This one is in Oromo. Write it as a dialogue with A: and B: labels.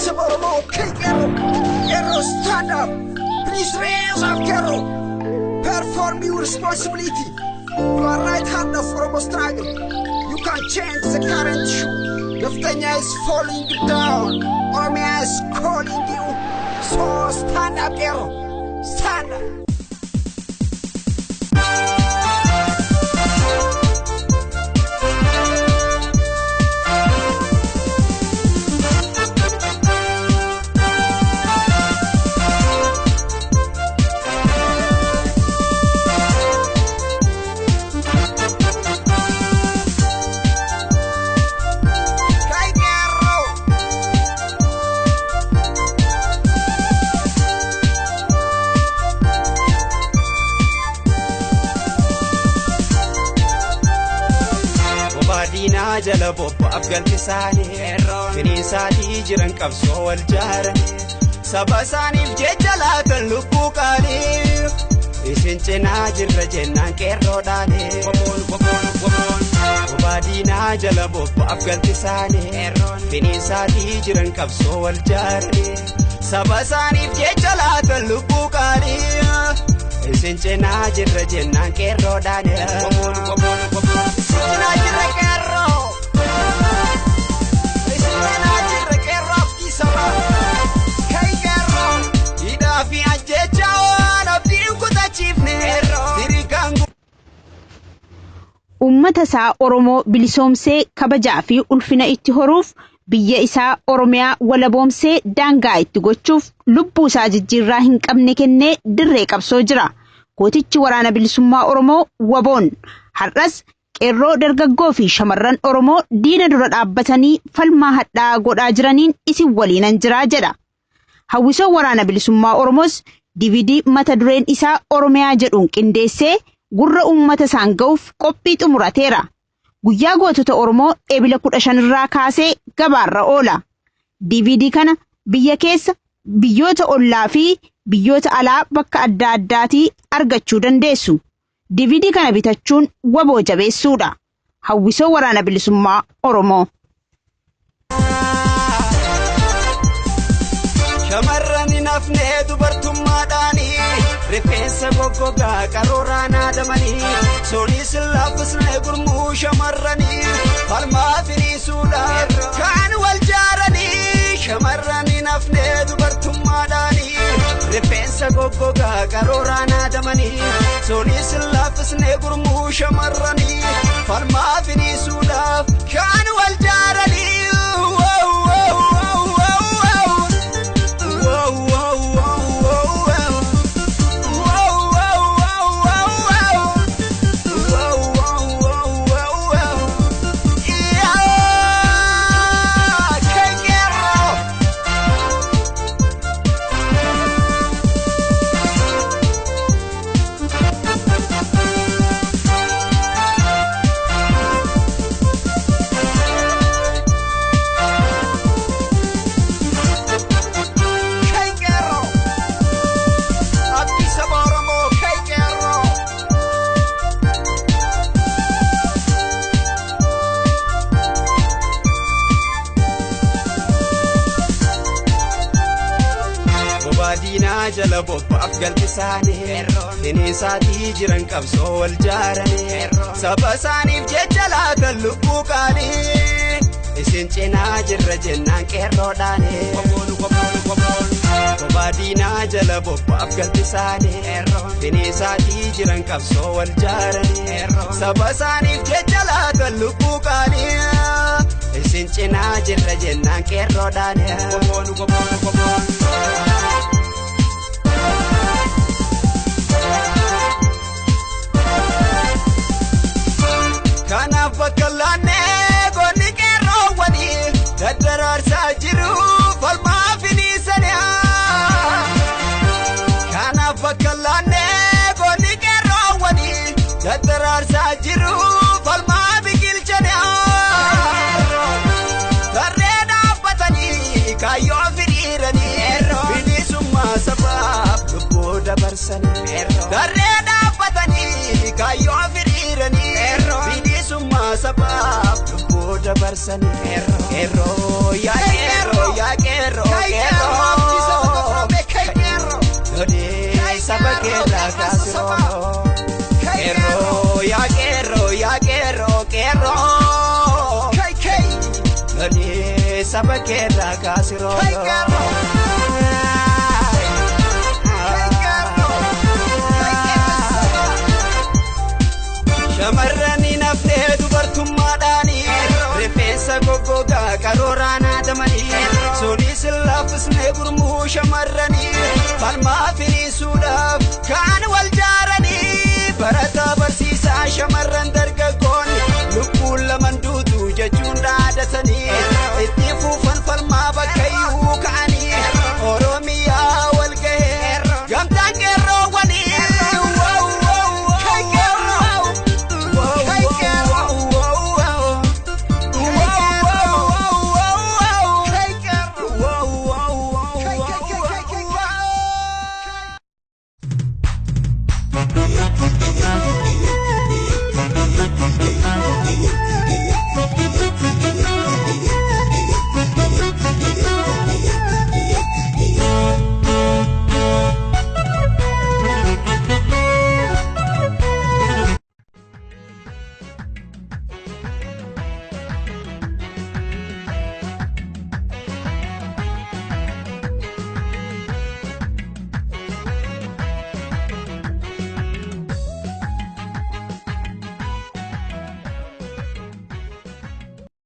A: Saba Oromoo, ka'i qeerroo. Qeerroo, stand up. Please raise up, qeerroo. Perform your responsibility. You are right hand of Oromo struggle. You can change the current issue. Neftenya is falling down. Oromia is calling you. So stand up, qeerroo. Stand up. Ka'i qeerroo.
B: Bobaa diinaa jala bobba'aaf galti isaanii finiinsaatii jiran qabsoo wal jaaranii saba isaaniif jecha laatan lubbuu qaalii isin cinaa jirra jennaan qeerroodhaanii. Bobaa diinaa jala bobba'aaf galti isaanii finiinsaatii jiran qabsoo wal jaaranii saba isaaniif jecha laatan lubbuu qaalii isin cinaa jirra jennaan qeerroodhaanii.
A: Isin cinaa jirra qeerroo. Isin cinaa jirra qeerroo abdii sabaa. Ka'i qeerroo.
B: Hidhaa fi ajjeechaa waan abdiin kutachiifne sirikaan
C: Uummata isaa Oromoo bilisoomsee kabajaa fi ulfina itti horuuf, biyya isaa Oromiyaa walaboomsee daangaa itti gochuuf lubbuu isaa jijjiirraa hin qabne kennee dirree qabsoo jira. Gootichi waraana bilisummaa Oromoo WBOn har'as qeerroo dargaggoo fi shamarran Oromoo diina dura dhaabbatanii falmaa hadhaa godhaa jiraniin isin waliinan jiraa jedha. Hawwisoo waraana bilisummaa Oromoos DVD mata dureen isaa Oromiyaa jedhuun qindeessee gurra uummata isaan ga'uuf qophii xumurateera. Guyyaa gootota Oromoo Eebila 15 irraa kaasee gabaarra oola. DVD kana biyya keessa, biyyoota ollaa fi biyyoota alaa bakka adda addaatii argachuu dandeessu. DVD kana bitachuun WBO jabeessuudha. Hawwisoo waraana bilisummaa Oromoo.
B: Shamarran hin hafnee dubartummaadhaanii rifeensa goggogaa qaruuraan haadamanii sunis laaffisnee gurmuu shamarranii falmaa finiisuudhaan kaan wal jaaranii. Shamarran hin hafnee dubartummaadhaanii rifeensa goggogaa qaruuraan haadamanii sunis laaffisnee gurmuu shamarranii falmaa finiisuudhaaf kaan wal jaaranii. Wow, wow, wow, wow, wow. Wow, wow, wow, wow, wow. Wow, wow, wow, wow, wow. Wow, wow, wow, wow, wow. Yeah, ka'i qeerroo.
A: Ka'i qeerroo. Abdii saba Oromoo, ka'i qeerroo.
B: Bobaa diinaa jala bobba'aaf galti isaanii finiinsaatii jiran qabsoo wal jaaranii saba isaaniif jecha laatan lubbuu qaalii isin cinaa jirra jennaan qeerroodhaanii. Bobaa diinaa jala bobba'aaf galti isaanii finiinsaatii jiran qabsoo wal jaaranii saba isaaniif jecha laatan lubbuu qaalii isin cinaa jirra jennaan qeerroodhaanii. Kanaaf bakka laannee goonni qeerroowwanii daddaraarsaa jiru falmaa finiisanii. Kanaaf bakka laannee goonni qeerroowwanii daddaraarsaa jiru falmaa biqilchanii. Tarree dhaabbatanii kaayyoo firiiranii bilisummaa sabaaf lubbuu dabarsanii. Tarree dhaabbatanii kaayyoo firiiranii bilisummaa sabaaf lubbuu dabarsanii. Qeerroo yaa qeerroo yaa qeerroo. kaasiroo. Qeerroo yaa qeerroo yaa qeerroo qeerroo. Lolii saba keerraa kaasiroo. Shamarranii naftee dubartummaadhaanii rifeensa goggogaa qarooraan haadamanii sunis laaffisnee gurmuu shamarranii falmaa firiisuudhaaf kan wal jaaranii barataa barsiisaa.